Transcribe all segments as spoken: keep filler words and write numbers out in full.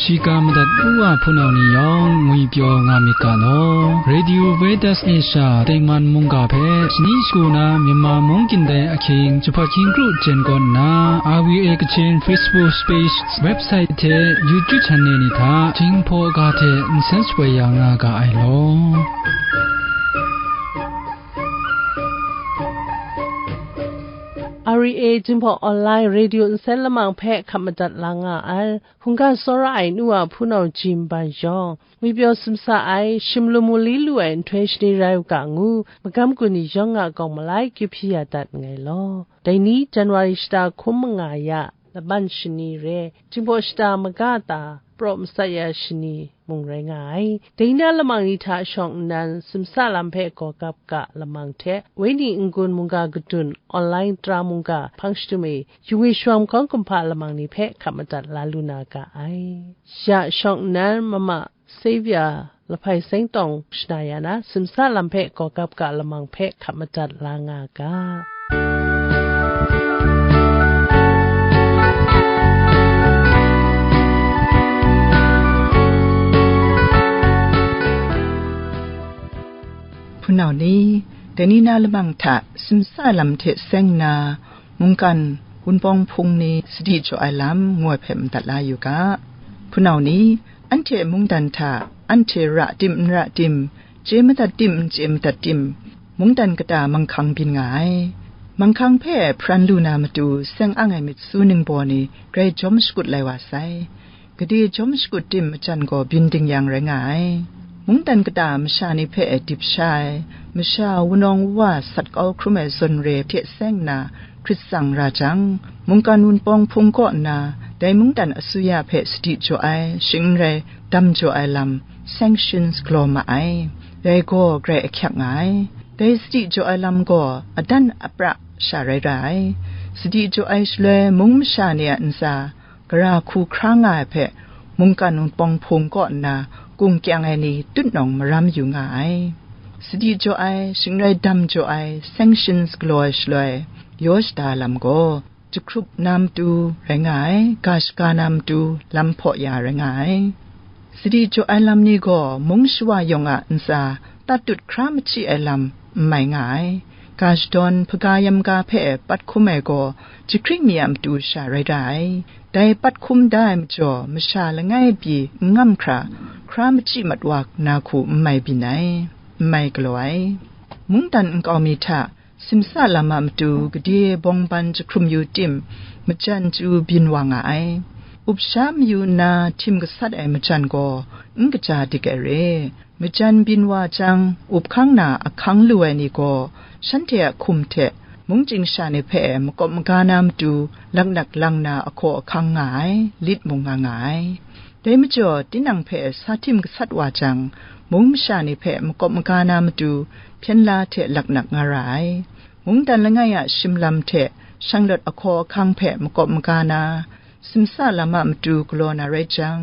Shiga madat u wa hpunau ni yawng ngwipyaw nga myit ga law. Radio Vedas Asia Tengman mungga hpe shani shagu na Myanmar mung kyin dai ahkying jahpat hkying kru jen kawn nna, R V A Kachin Facebook page, website hte YouTube channel ni hta Jinghpaw ga hte nsen shapoi ya nga ga ai law. R V A Jinghpaw Online Radio nsen lamang hpe hkap madat la nga ai. Hkungga tsawra ai nu a hpunau jim ban yawng, ngwipyaw simsa ai, shimlum mu li lu ai nhtoi shani rai u ga ngu, magam gun ni yawng a gawng malai kyu hpyi ya dat nngai law. Dai ni January shata hkum manga ya, laban shani re, Jinghpaw shata maga ta, praw matsat ya shani mung rai nga ai. Dai na lamang ni hta shawng nnan, simsa lam hpe gaw gap ga lamang hte, Wenyi n-gun mungga kadun, online tara mungga hpang shadum e, yung e shawng hkawng kumhpa lamang ni hpe hkap madat la lu na ga ai. Ya shawng nnan mama Saviour lahpai seng tawng shana ya na, simsa lam hpe gaw gap ga lamang hpe hkap madat la nga ga. Hpunau ni, dai ni na lamang hta simsa lam hte seng nna, mungkan wunpawng hpung ni sadi jaw ai lam ngu ai hpe madat la yu ga. Hpunau ni, anhte mungdan hta, anhte ra tim n ra tim, chye madat tim n chye madat tim, mungdan kata manghkang byin nga ai. Manghkang hpe hparan lu na matu seng ang ai myit su ningbaw ni grai jawm shakut lai wa sai. Gade jawm shakut tim majan gaw byin ding yang rai nga ai. Mungdan kata masha ni hpe dip sha ai, masha wunawng wuwa sat kau hkrum ai zawn re hte seng nna hkrit tsang ra jang, mungkan wunpawng hpung kaw nna, dai mungdan asuya hpe sadi jaw ai, shing n rai dam jaw ai lam, sanctions galaw ma ai. Dai gaw grai ahkyak nga ai. Dai sadi jaw ai lam gaw adan apra sha rai ra ai. Sadi jaw ai shaloi mung masha ni a ntsa, gara hku hkra nga ai hpe, mungkan wunpawng hpung kaw nna gung kyang ai ni tutnawng maram yu nga ai. Sadi jaw ai, shing rai dam jaw ai, sanctions galaw ai shaloi, yaw shada lam gaw, jahkrup na matu rai nga ai, ga shaga na matu lam hpaw ya rai nga ai. Sadi jaw ai lam ni gaw mung shawa yawng a ntsa tatut hkra machyi ai lam n mai nga ai. Ga shadawn hpaga yamga hpe pat hkum ai gaw jahkring mi a matu sha rai ra ai. Dai pat hkum da ai majaw, masha langai pyi n ngam hkra, hkra machyi mat wa na hku n mai byin ai, n mai galaw ai. Mungdan nkau mi hta, simsa lam a matu gade bawng ban jahkrum yu tim, majan chyu byin wa nga ai. Up sha mayu nna htim gasat ai majan gaw n kaja dik ai re. Majan byin wa jang, up hkang na ahkang lu ai ni gaw, shanhte a hkum hte mungchying sha ni hpe makawp maga na matu laknak lang na ahkaw ahkang nga ai, lit mung nga nga ai. Dai majaw, tinang hpe sa htim gasat wa jang, mung masha ni hpe makawp maga na matu hpyen la hte laknak nga ra ai. Mungdan langai a shim lam hte shanglawt ahkaw ahkang hpe makawp maga na, simsa lam a matu galaw na rai jang,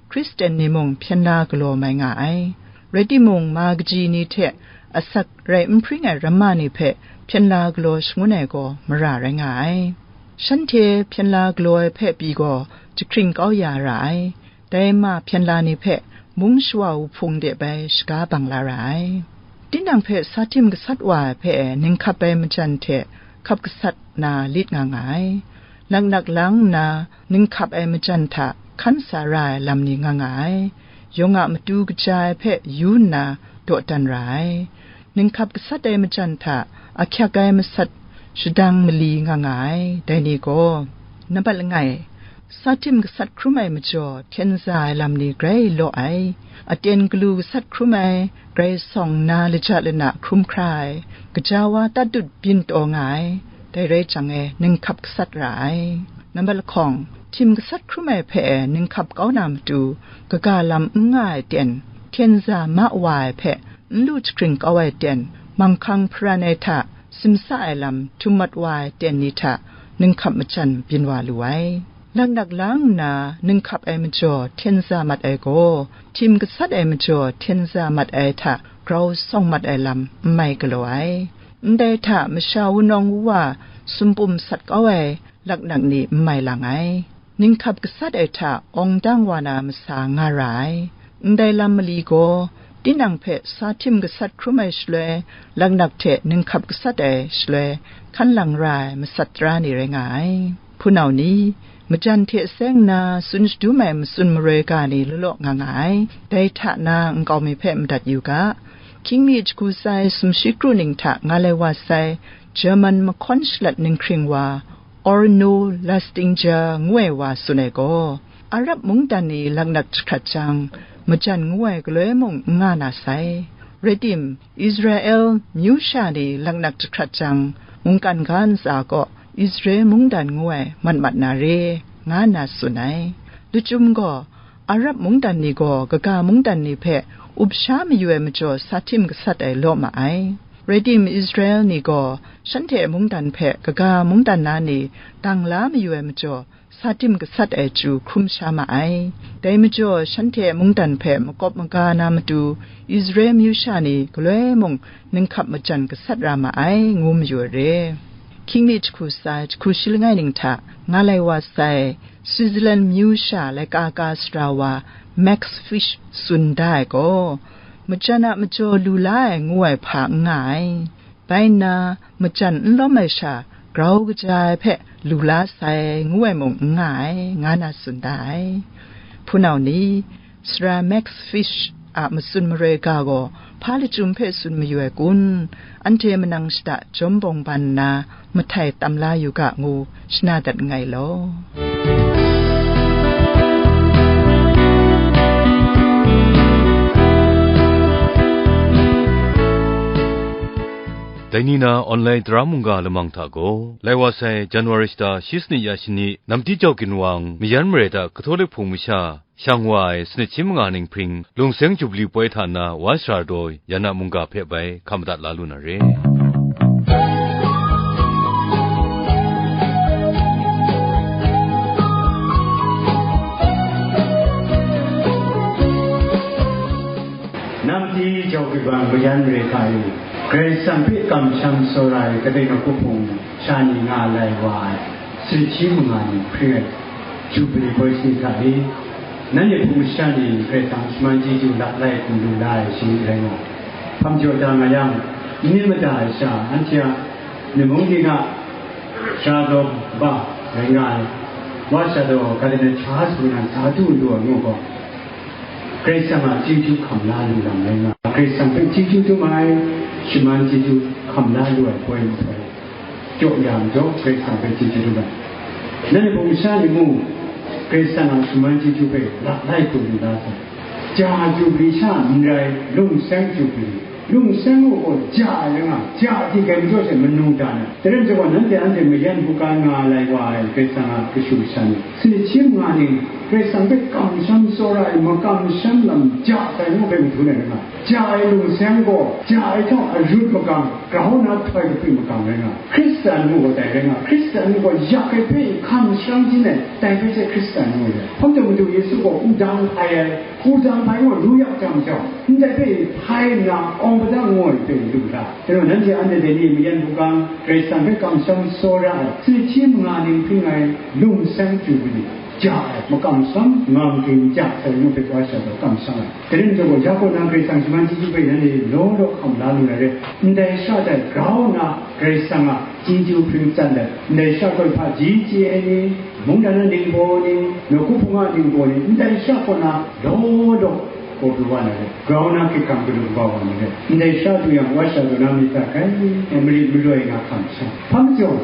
Hkristan ni mung hpyen la galaw mai nga ai. Rai timung, ma kaji ni hte asak rai n hpring ai ramma ni hpe hpyen la galaw shangun ai gaw mara rai nga ai. Shanhte hpyen la galaw ai hpe pyi gaw, jahkring kau ya ra ai. Dai ma hpyen la ni hpe mung shawa wuhpung de bai shaga bang la ra ai. Tinang hpe sa htim gasat wa ai hpe ninghkap ai majan hte hkap gasat na lit nga nga ai. Laknak lang nna ninghkap ai majan hta hkan sa ra ai lam ni nga nga ai. Yawng a matu kaja ai hpe yu nna dawdan ra ai. Ninghkap gasat ai majan hta ahkyak ai masat shadang mali nga nga ai, dai ni gaw, nambat langai, sa htim gasat hkrum ai majaw, hpyen za ai lam ni grai law ai, aten galu gasat hkrum ai, grai sawng nna laja lana hkrum hkra ai, gaja wa tatut byin taw nga ai, dai rai jang e, ninghkap gasat ra ai. Nambat lahkawng, htim gasat hkrum ai hpe ninghkap kau na matu, kaga lam n nga ai ten, hpyen za ma wa ai hpe, n lu jahkring kau ai ten, manghkang hparan ai hta, simsa ai lam htum mat wa ai ten ni hta, ninghkap majan byin wa lu ai. Laknak lang nna ninghkap ai majaw hten za mat ai gaw, htim gasat ai majaw hten za mat ai hta grau sawng mat ai lam n mai galaw ai. Ndai hta masha wunawng wuwa sumpum sat kau ai laknak ni n mai lang ai. ninghkap gasat ai hta awng dang wa na masa nga ra ai. Ndai lam mali gaw, tinang hpe sa htim gasat hkrum ai shaloi, laknak hte ninghkap gasat ai shaloi, hkan lang ra ai masat tara ni rai nga ai. Hpunau ni, majan hte seng nna tsun shadum ai matsun maroi ga ni law law nga nga ai. Dai hta na nkau mi hpe madat yu ga. Hkying mi jahku sai sumshi kru ning hta nga lai wa sai, German mahkawn shalat ninghkring wa, Orno Lastinger ngu ai wa tsun ai gaw, Arab mungdan ni laknak jahkrat jang, majan ngu ai galoi mung n nga na sai. Rai tim, Israel myu sha ni laknak jahkrat jang, mungkan ga ntsa kaw Israel mungdan ngu ai mat mat na re, nga nna tsun ai. Lachyum gaw, Arab mungdan ni gaw kaga mungdan ni hpe up sha mayu ai majaw sa htim gasat ai law ma ai. Rai tim, Israel ni gaw shanhte mungdan hpe kaga mungdan na ni dang la mayu ai majaw, sa htim gasat ai chyu hkrum sha ma ai. Dai majaw, shanhte mungdan hpe makawp maga na matu, Israel myu sha ni galoi mung ninghkap majan gasat ra ma ai, ngu mayu ai re. Hkying mi jahku sai, jahku shi langai ning hta nga lai wa sai, Switzerland myu sha laika ka sara wa Max Fish tsun da ai gaw, majan a majaw lu la ai ngu ai hpa n nga ai. Bai nna, majan n lawm ai sha, grau kaja ai hpe lu la sai, ngu ai mung n nga ai, nga na tsun da ai. Hpunau ni, Sara Max Fish a matsun maroi ga gaw, hpa lachyum hpe tsun mayu ai kun? Anhte manang shada jawm bawng ban nna, mahtai tam la yu ga, ngu shana dat nngai law. Dai ni na online tara mungga lamang hta gaw, lai wa sai, January shata shi sanit ya shani, Namti Jau Ginwang, Mayan Mare hta Katolik Hpung masha, shang wa ai sanit shi manga ning hpring, Lungseng Jubili poi hta na, wan sara daw, yan a mungga hpe bai hka madat la lu na re. Namti Jau Ginwang, Mayan Mare hta e, Karai Kasang hpe kamsham tsawra ai kadai nawku hpung sha ni nga lai wa ai, sanit shi manga ni hpring ai Jubili poi shi hta e, nanhte hpung masha ni Karai Kasang shaman chyeju lap lai hku lu la ai shi rai nga ai. Hpa majaw da nga yang, n myit mada ai sha, anhte a Ni mung ni na, sara daw ba rai nga ai, wa sha daw Cardinal Charles hku nan sa du lu ai ngu gaw, Karai Kasang a chyeju hkam la lu lam rai nga ai. Karai Kasang hpe chyeju dum ai, shaman chyeju hkam la lu ai poi nhtoi, jaw ya majaw, Karai Kasang hpe chyeju dum ai. Nanhte hpung masha ni mung, Karai Kasang a shaman chyeju hpe lap lai hku lu la sai. Ja Jubili sha n rai, Lungseng Jubili. Lungseng u gaw ja ai rai nga, ja di kai majaw she manu dan ai. Dai rai majaw gaw, nanhte anhte mayan hku ka nga lai wa ai Karai Kasang a kashu kasha ni, sanit shi manga ning Karai Kasang hpe kamsham tsawra ai, makamsham lam ja sai ngu hpe madun ai rai nga. Ja ai lungseng gaw, ja ai htawng arut makam, grau na htoi kapri makam rai nga. Hkristan ngu gaw dai rai nga, Hkristan ngu gaw yak ai hpe hkan sharang jin ai, dai hpe she Hkristan ngu ai. Hpang jang Madu Yesu gaw wudang hpai ai, wudang hpai ngu lu yak jang jau, ndai hpe hpai nna awng padang ngu ai hpe lu la. Dai gaw, nanhte anhte dai ni mayan hku ka, Karai Kasang hpe kamsham tsawra ai, sanit shi manga ning hpring ai, Lungseng Jubili, ja ai, makamsham, ngam ging ja sai ngu hpe wa sha gaw kamsham ai. Dai rai majaw gaw, ya kaw na Karai Kasang shaman chyeju hpe nanhte law law hkam la lu na re, ndai sha tai grau nna Karai Kasang a chyeju hpring tsat let, ndai sha koi hpa G C A ni, mungdan na ningbaw ni, nawku hpung a ningbaw ni, ndai sha kaw na law law gaw pru wa na re, grau na hkrit hkam galu kaba wa na re, ndai sha du yang, wa sha du na myit hta grai ai marit maloi nga hkam sha. Hpa majaw,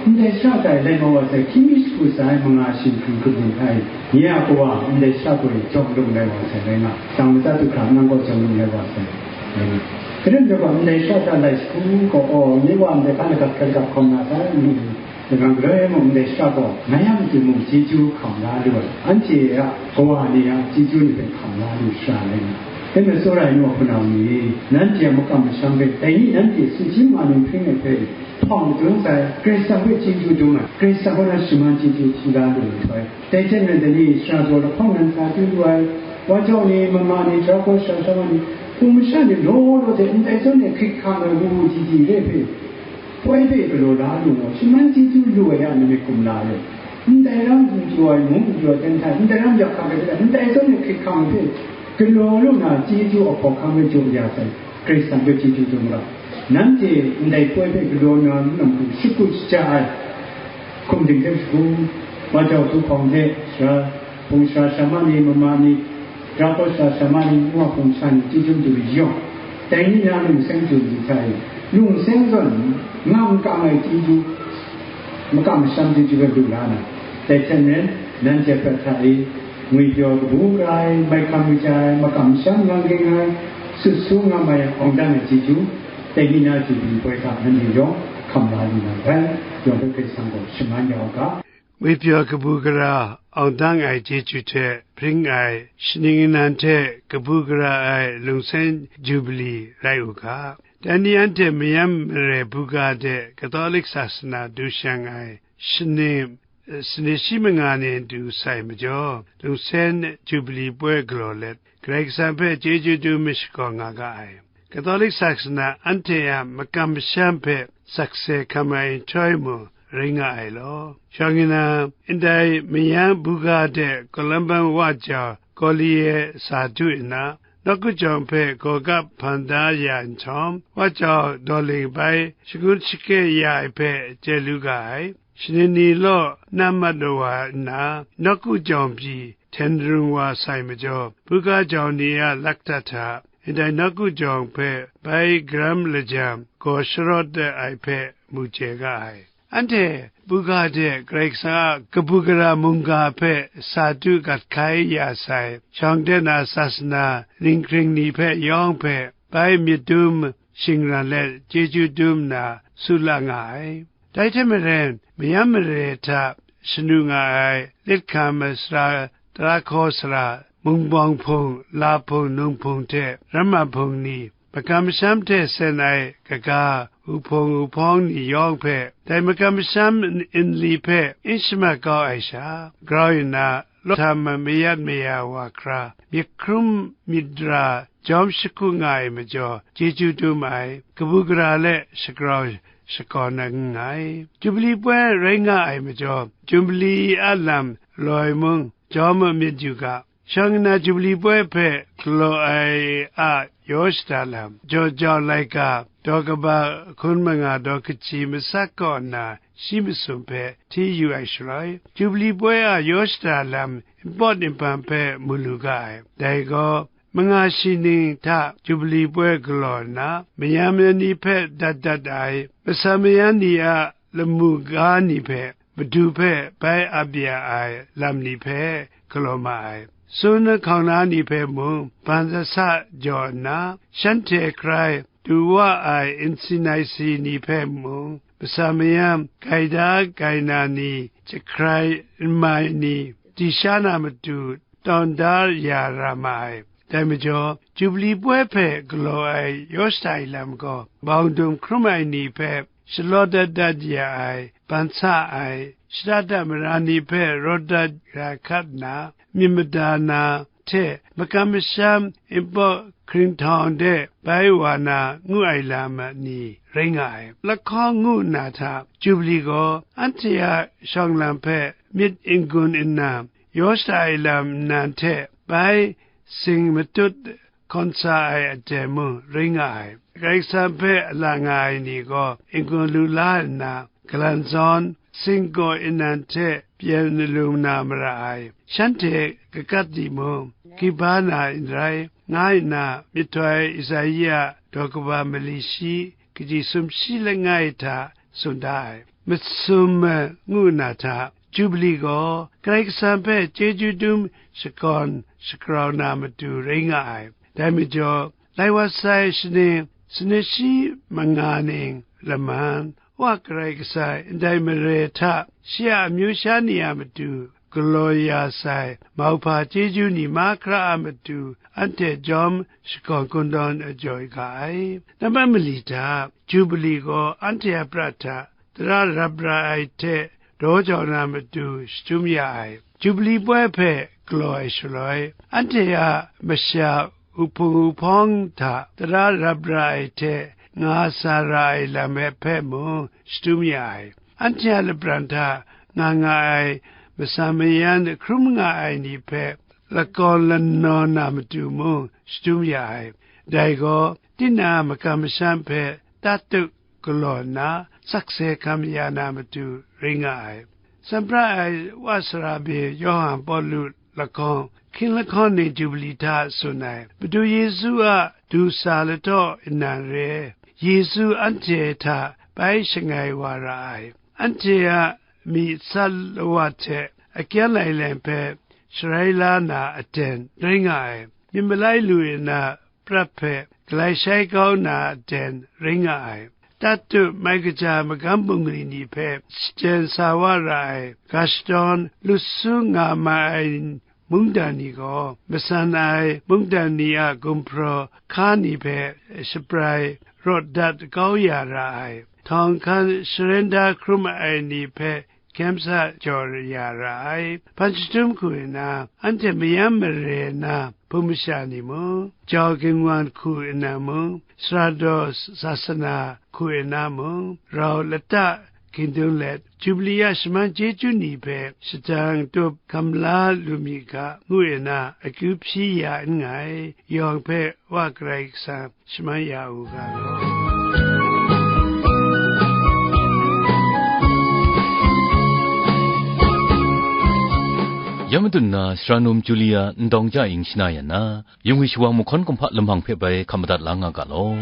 ndai sha tai lai mau wa sai, hkying mi jahku sai manga shinghkring hkrit ning hta e, nye a kawa ndai sha gaw e jawm lung lai wa sai rai nga, sang matsat du hkra nang gaw jawm lung lai wa sai rai nga. Kadang gaw ndai sha ta lai shagu gaw, aw, nye wa ndai hkan lagap hkra lagap hkawm na sai, ngu, lagaw galoi mung ndai sha gaw, ngai a matu mung chyeju hkam la lu ai, anhte a kawa ni a chyeju ni hpe hkam la lu sha rai nga. Dai majaw, tsawra ai nu a hpunau ni, nanhte a makam masham hpe, dai ni nanhte sanit shi manga ning hpring ai hpe, hpawng madun sai, Karai Kasang hpe chyeju dum ai, Karai Kasang kaw na shaman chyeju hti la lu ai nhtoi, dai hte maren dai ni sara daw lahpawng nan sa du lu ai, wa jau ni, mama ni, sara hkaw sara shara wa ni, hpung masha ni law law hte ndai zawn e hkrit hkam ai wu wu di di re hpe, poi hpe galaw la lu ngu, shaman chyeju lu ai a myit kumla e. Ndai ram n chyu ai, mung n chyu ai, ten hta, ndai ram yak hkam ai hte, ndai zawn e hkrit hkam ai hte, galaw lu na chyeju ahkawk hkam ai jaw ya sai, Karai Kasang hpe chyeju dum ga. Nanhte ndai poi hpe galaw na nang hku shakut shaja ai, hkum ding hte shagu, wa jau htu hpawng hte, sara, hpung sara sara ma ni, mama ni, Rapo sara sara ma ni, ngu a hpung sha ni, chyeju matu layawng, dai ni na lungseng chyu ai hta e, lungseng zawn nga makam ai chyeju, makam masham chyeju hpe lu la na, dai hte maren, nanhte hpe hta e, ngwipyaw kabu gara ai, maighkam kaja ai, makam masham lang ging ai, sut su nga mai ai, awng dang ai chyeju, dai ni na chyeju poi hta nanhte yawng hkam la lu na hpe, yawng hpe Karai Kasang gaw shaman ya u ga. Ngwipyaw kabu gara, awng dang ai chyeju hte hpring ai, shaning nnan hte kabu gara ai lungseng Jubili rai u ga. Dai ni anhte mayam mare buga de Katolik sasana du shang ai shaning, eh, sanit shi manga ni du sai majaw, lungseng Jubili poi galaw let, Karai Kasang hpe chyeju dum mashakawn nga ga ai. Katolik sasana anhte a makam masham hpe sakse hkam ai nhtoi mung rai nga ai law. Shawng nna, ndai mayam buga de Columban wa jau Collier sa du nna, nawku jawng hpe gaw gap hpan da ya nhtawm, wa jau Dawling bai shangun shake ya ai hpe chye lu ga ai. Shaning ni law na mat wa nna, nawku jawng pyi hten rung wa sai majaw, buga jawng ni a lakta hta, ndai nawku jawng hpe bai garam lajang gaw sharawt dat ai hpe mu chye ga ai. Anhte buga de Karai Kasang a kabu gara mungga hpe sa du gat hkai ya sai, shawng de na sasana ninghkring ni hpe yawng hpe bai myit dum shingran let chyeju dum nna su la nga ai. Dai hte maren, mayam mare hta shanu nga ai, lit hkam masara, tara hkaw sara, mungbawng hpung, la hpung, nung hpung hte ramma hpung ni, makam masham hte sen ai kaga, uhpung uhpawng ni yawng hpe, dai makam masham n-, nli hpe n shamat kau ai sha, grau nna, law htam mayat maya wa hkra, myit hkrum myit ra jawm shagu nga ai majaw, chyeju dum ai, kabu gara le shagrau shakawn ai nngai. Jubili poi rai nga ai majaw, Jubili a lam loi mung jawm myit yu ga. Shawng nna Jubili poi hpe galaw ai a yaw shada lam, jaw jau laika, daw kaba hkun manga daw kaji masak kaw nna shi masum hpe hti yu ai shaloi, Jubili poi a yaw shada lam npawt npan hpe mu lu ga ai. Dai gaw, manga shi ning hta Jubili poi galaw nna, mayam ni hpe dat dat ai, masa mayan ni a lamu ga ni hpe, Madu hpe bai ap ya ai lam ni hpe galaw ma ai. Sun hkauna ni hpe mung ban sa sa jaw nna, shanhte hkrai du wa ai nsi naisi ni hpe mung, masa mayam, gaida gaina ni, jahkrai nmai ni, di sha na matu, tawn da ya ra ma ai. Dai majaw, Jubili poi hpe galaw ai yaw shada ai lam gaw, bawng dum hkrum ai ni hpe shalawt dat dat ya ai, ban sa ai, shada dat mara ni hpe rawt dat ra hkat nna, myit mada na hte makam masham npawt hkringhtawng de bai wa na ngu ai lam ni rai nga ai. Lahkawng ngu nna hta, Jubili gaw anhte a shawng lam hpe myit n-gun nna, yaw shada ai lam nnan hte bai sing matut hkawn sa ai aten mung rai nga ai. Karai Kasang hpe a la nga ai ni gaw n-gun lu la nna, kalan zawn, sing gaw nnan hte pyan lu na mara ai. Shanhte kakat timung, gyi ba na n rai, nga nna myihtoi Isaiya daw kaba mali shi, kaji sumshi langai hta tsun da ai. Masum ngu na hta, Jubili gaw Karai Kasang hpe chyeju dum shakawn shagrau na matu rai nga ai. Dai majaw, lai wa sai shaning sanit shi manga ning laman, Wa Karai Kasang ndai mare hta shi a amyu sha ni a matu galaw ya sai mauhpa chyeju ni mahkra a matu anhte jawm shakawn kungdawn jaw ga ai. Nambat mali hta, Jubili gaw anhte a prat hta tara rap ra ai hte daw jau na matu shadum ya ai. Jubili poi hpe galaw ai shaloi, anhte a masha uhpung uhpawng hta tara rap ra ai hte nga sa ra ai lam e hpe mung shadum ya ai. Anhte a lapran hta nga nga ai matsan mayan hkrum nga ai ni hpe lakawn lanawn na matu mung shadum ya ai. Dai gaw, tinang makam masham hpe tatut galaw nna sakse hkam ya na matu rai nga ai. Sanpra ai wa sara bye Yawhan Pawlu lahkawng, hkying lahkawng ning Jubili hta tsun ai, Madu Yesu a du sa lahtaw nnan re, Yesu anhte hta bai shangai wa ra ai. Anhte a myi sat lawat hte akyan lailen hpe sharai la na aten rai nga ai. Myit malai lu nna prat hpe galai shai kau na aten rai nga ai. Tatut mai kaja magam bungli ni hpe shaten sa wa ra ai ga shadawn lut su nga ma ai mungdan ni gaw, matsan ai mungdan ni a gumhpraw hka ni hpe shabrai rawt dat kau ya ra ai. Htawng hkan sharen da hkrum ai ni hpe hkyem sa jaw ya ra ai. Hpan chyahtum hku nna, anhte mayam mare na hpung masha ni mung, jau ginwan hku nna mung, sara daw sasana hku nna mung, rau lata hkingdung let, Jubili a shaman chyeju ni hpe shadang tup hkam la lu mi ga, ngu nna akyu hpyi ya nngai, yawng hpe Wa Karai Kasang shaman ya u ga law. Ya madun na, sara num Julia ndawng ja ing shana yan na, yung ai shawang mahkawn kumhpa lamang hpe bai hkam madat la nga ga law.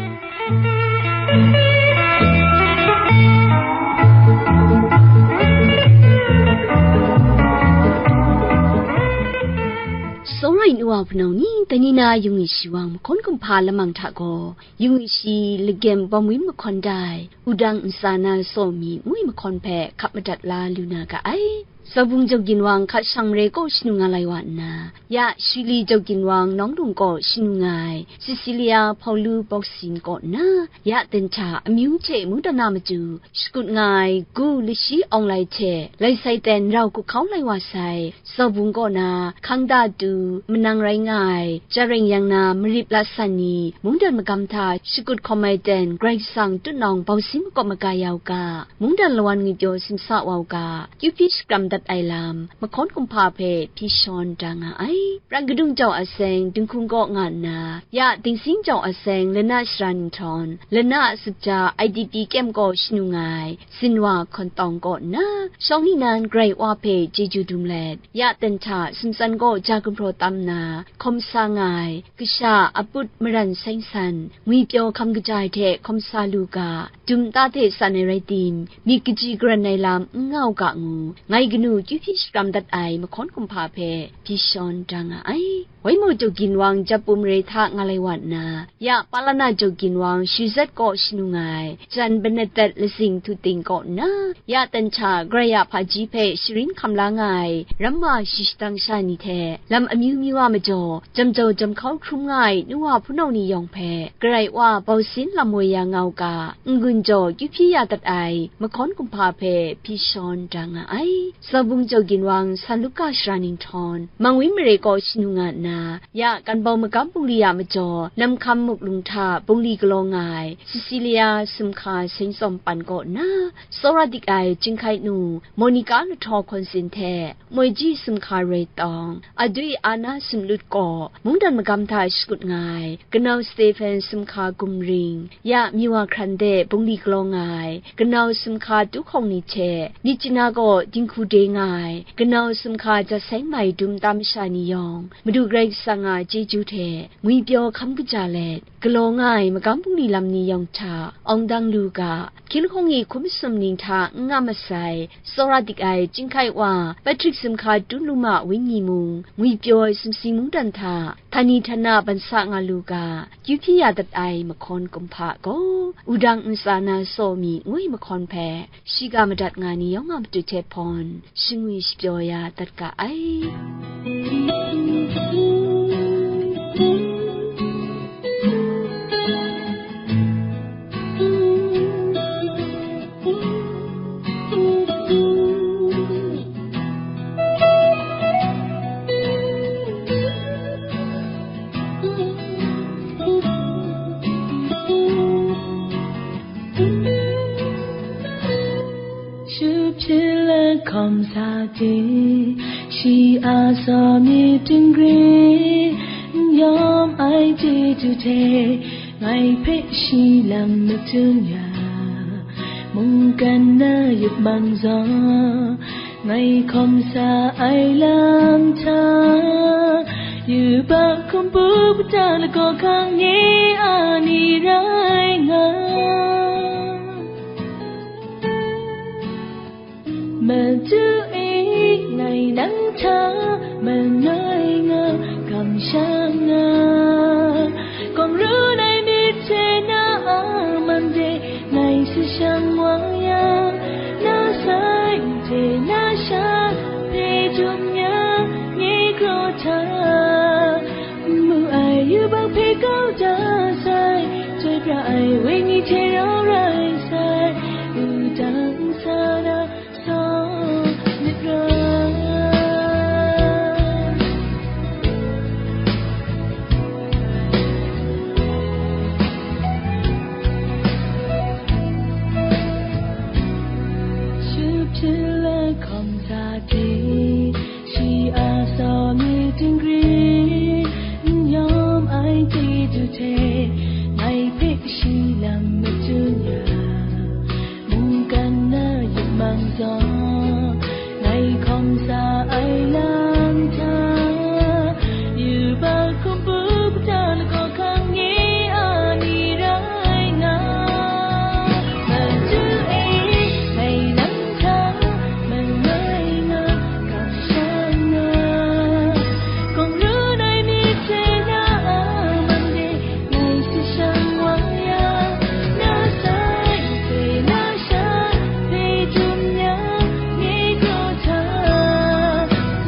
Tsawra ai nu wa hpunau ni, dai ni na yung ai shawang mahkawn kumhpa lamang hta gaw, yung ai shi lagem bawm win mahkawn dai, wudang ntsa na saw mi ngu ai mahkawn hpe hkap madat la lu na ga ai. Zaubung jau ginwang hkat shang mare kaw shanu nga lai wa nna, ya Shili jau ginwang nawng lung kaw shanu nga ai Cecilia Paulu Bawsin kaw nna, ya ten hta amyu hte mungdan na matu shakut nga ai gu lashi awng lai hte lai sai ten rau kup hkau lai wa sai, Zaubung kaw na hkang da tu manang rai nga ai, Jareng yang na marip lat san ni mungdan magam hta shakut hkawm ai ten Karai Kasang tutnawng bawsin makawp maga ya u ga, mungdan lawan ngwi pyaw simsa wa u ga, kyu hpyi shakram dat ai lam, mahkawn kumhpa hpe hpyi shawn da nga ai. Pran kadung jau a seng dinghkung kaw nga nna, ya Dingsing jau a seng lana shara nhtawm, lana a sutja I D P kyem kaw shanu nga ai, Zinwa hkawntawng kaw nna, shawng ni nan Karai Wa hpe chyeju dum let, ya ten hta sumtsan kaw ja gumhpraw tam nna, hkawm sa nga ai, kasha aput maran seng san, ngwi pyaw hkam kaja ai hte hkawm sa lu ga, dum ta hte san ai rai tim, myit kaji karan ai lam n nga u ga ngu, ngai kanu kyu hpyi shakram dat ai mahkawn kumhpa hpe hpyi shawn da nga ai. Waimu jau ginwang Japu mare hta nga lai wa nna, ya Palana jau ginwang Shuzet kaw shanu nga ai, jan Benedet lazing htu ting kaw nna, ya ten hta Karai a hpaji hpe sharin hkam la nga ai, ramma shi shadang sha ni hte, lam amyu myu a majaw, jam jau jam hkau hkrum nga ai nu wa hpunau ni yawng hpe, Karai Wa bawsin lam woi ya nga u ga, n-gun jaw kyu hpyi ya dat ai, mahkawn kumhpa hpe hpyi shawn da nga ai. Zaubung jau ginwang San Luka shara nhtawm, Mangwin mare kaw shanu nga nna, ya Kanbau magam bungli a majaw, Namhkam muklung hta bungli galaw nga ai, Cecilia sumhka seng tsawm pan kaw nna, tsawra dik ai chyinghkai nu, Monica lahtaw hkawn sin hte, moi ji sumhka roi tawng, adwi Ana sumlut kaw, mungdan magam hta shakut nga ai, kanau Stephen sumhka gumring, ya Miwa hkran de bungli galaw nga ai, kanau sumhka tu hkawng ni hte, Myitkyina kaw dinghku de nga ai, kanau sumhka ja seng mai dum tam masha ni yawng, Madu Karai Kasang a chyeju hte ngwi pyaw hkam kaja let, galaw nga ai magam bungli lam ni yawng hta awng dang lu ga, hkying lahkawng e hkum masum ning hta n nga masai, tsawra dik ai chyinghkai wa, Patrick sumhka tu lum a wenyi mung, ngwi pyaw ai sumsing mungdan hta, htani htana ban sa nga lu ga, kyu hpyi ya dat ai mahkawn kumhpa gaw, wudang ntsa na saw mi ngu ai mahkawn hpe, shiga madat nga ni yawng a matu hte hpawn, shangwi shapyaw ya dat ga ai. Hkawm sa ting, shi a saw myit n grin, n yawm ai chyeju hte, ngai hpe shi lam matun ya, mungkan na yup mang zaw, ngai hkawm sa ai lam hta, yubak hkum pu kata lagaw hkang nye a ni rai nga. Madu e, ngai nang hta mangai nga, kamsham nga. Kawng run ai myit hte na a man de, ngai sashang wa yang, na sai hte na sha hpe jum yang, nye kraw hta. N mu ai yubak hpe kau da sai, chyoi pra ai wenyi hte rau rai sai, wudang nsa na saw myit rai. Shup hpyi lahkawng sa ting, shi a saw myit n grin, n yawm ai chyeju hte, ngai hpe shi lam matun ya, mungkan na yup mang zaw, ngai hkawm sa ai lam hta, yubak hkum pu kata lagaw hkang nye a ni rai nga. Madu e, ngai nang hta mangai nga, kamsham nga. Kawng run ai myit hte na a man de, ngai sashang wa yang, na sai hte na sha hpe jum yang, nye kraw hta.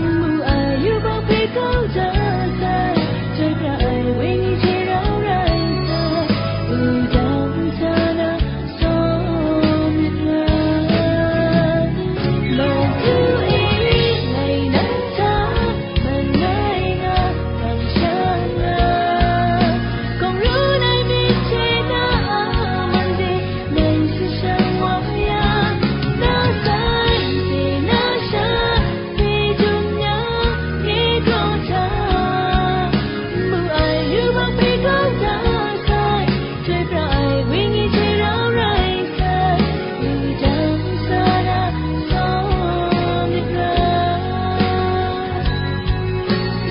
N mu ai yubak hpe kau da sai, chyoi pra ai wenyi hte rau rai sai, wudang nsa na saw myit rai. Madu e, ngai nang hta mangai nga, kamsham nga. Kawng run ai myit hte na a man de, ngai sashang wa yang, na sai hte na sha hpe jum yang, nye kraw hta. N mu ai yubak hpe kau da sai, chyoi pra ai wenyi hte rau rai sai, wudang nsa na saw myit rai.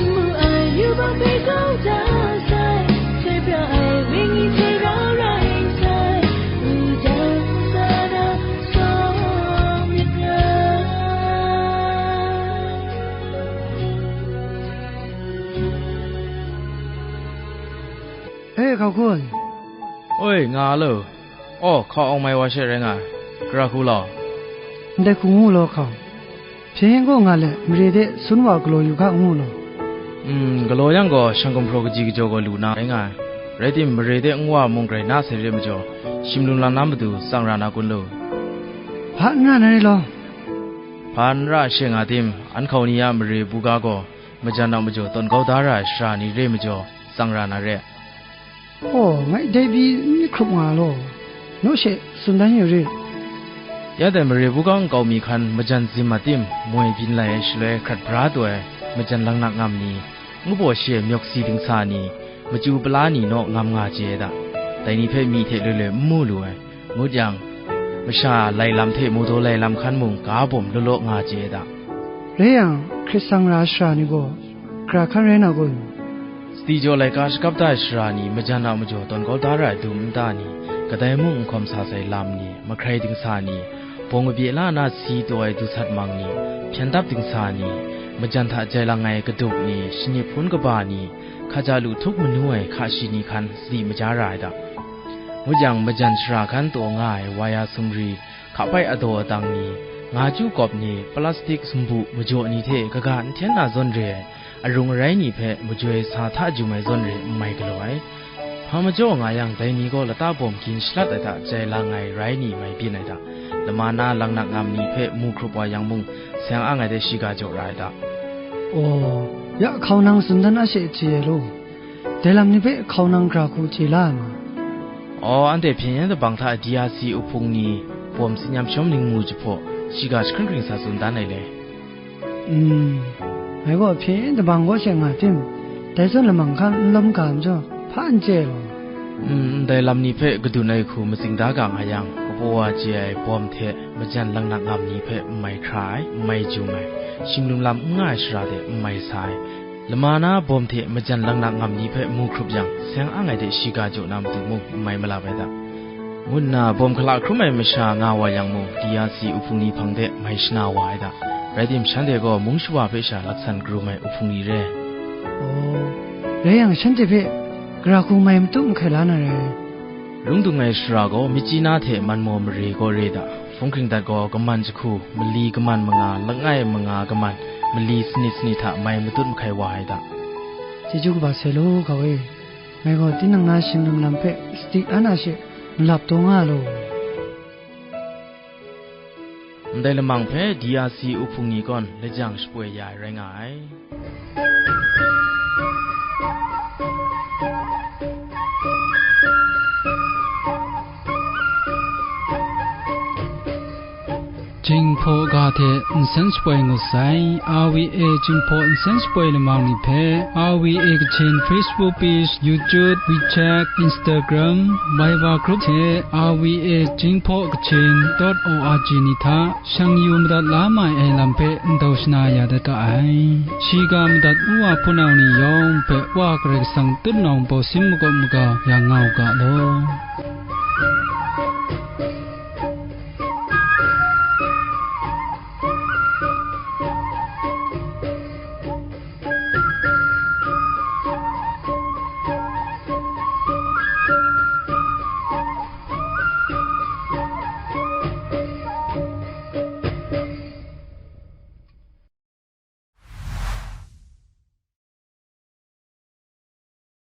N mu ai yubak hpe kau da sai, chyoi pra ai wenyi hte rau rai sai, wudang nsa na saw myit rai. E, hkau hkun. Oi, nga lo. Aw, hkau awng mai wa she rai nga ai. Gara hku law. Ndai hku ngu law hkau. Hpyen yen gaw nga let, mare de sun wa galaw yu ga ngu law. Mm, galaw yang gaw, shang gumhpraw kaji kajaw gaw lu na rai nga ai. Rai tim, mare de nwa mung grai na sai re majaw, shim lung lang na matu tsang ra na kun lu? Hpa n ra na re law. Hpa n ra she nga tim, an hkau ni a mare buga gaw, majan a majaw tawn kau da ra ai sara ni re majaw, tsang ra na re. Aw, ngai dai pyi n myit hkrup nga law, naw she tsun dan yu rit. Ya dai mare buga nkau mi hkan majan zim a tim moi byin lai ai shaloi hkrat bra taw ai majan laknak ngam ni, ngu baw shi ai myawk si dingsa ni, machyu pala ni naw ngam nga chye ai da, dai ni hpe myi hte loi loi n mu lu ai, ngut yang, masha lai lam hte mawdaw lai lam hkan mung ga bawm law law nga chye ai da. Rai yang, hkrit tsang ra ai sara ni gaw, gara hkan rai na kun? Sadi jaw laika shakap da ai sara ni, majan a majaw tawn kau da ra ai dum nta ni, kadai mung n hkawm sa sai lam ni, mahkrai dingsa ni, bawng kabye la na si taw ai du sat mang ni, hpyen dap dingsa ni, majan hta jai lang ai kadup ni, shanip hpun kaba ni, hkaja lu htup manu ai hka shi ni hkan sadi maja ra ai da. Ngut yang, majan sara hkan taw nga ai waya sumri, hkapai adaw adang ni, nga chyu kawp ni, plastik sumbu majaw ni hte kaga n hten na zawn re ai, arung arai ni hpe majoi sa hta jum ai zawn re n mai galaw ai. Hpa majaw nga yang, dai ni gaw lata bawm gin shalat ai hta jai lang ai rai ni mai byin ai hta, lama na laknak ngam ni hpe mu hkrup wa yang mung, seng ang ai de shiga jaw ra ai hta. Aw, ya hkau nang tsun dan a she chye ai law, dai lam ni hpe hkau nang gara hku chye la ai ma? Aw, anhte hpyen yen dabang hta D R C uhpung ni, bawm tsin yam shawm ningmu jahpaw, Shiga jahkring hkring sa tsun dan ai le? Mm, ngai gaw hpyen dabang kaw she nga tim, dai zawn lamang hkan n lawm ga majaw, hpa n chye law. Mm, ndai lam ni hpe kadun ai hku matsing da ga nga yang, kabaw wa chye ai bawm hte majan laknak ngam ni hpe n mai hkra ai, n mai jum ai, shing lum lam n nga ai shara de n mai sa ai, lama na bawm hte majan laknak ngam ni hpe mu hkrup yang, seng ang ai de shiga jaw na matu mung n mai malap ai da, ngu nna bawm hkala hkrum ai masha nga wa yang mung, D R C uhpung ni hpang de mai shana wa ai da. Rai tim, shanhte gaw mung shawa hpe sha laksan karum ai uhpung ni re. Aw, rai yang, shanhte hpe gara hku mai matut mahkai la na rai. Lung dung ai shara gaw Myitkyina hte Manmaw mare kaw re da, hpung hkring dat gaw kaman jahku, mali kaman manga, langai manga kaman, mali sanit sanit hta mai matut mahkai wa ai da. Chyeju kaba sai law, ga e. Ngai gaw tinang na shing lum lam hpe sadi an a she malap taw nga law. Ndai lamang hpe D R C uhpung ni kawn lajang shapoi ya ai rai nga ai. Jinghpaw ga hte nsen shapoi ngut sai, R V A Jinghpaw nsen shapoi lamang ni hpe, R V A Kachin Facebook page, YouTube, WeChat, Instagram, Viber group hte R V A Jinghpaw Kachin dot O R G ni hta shang yu madat la mai ai lam hpe ndau shana ya dat ga ai. Shiga madat ngu wa hpunau ni yawng hpe Wa Karai Kasang tutnawng bawsin makawp maga ya nga u ga law.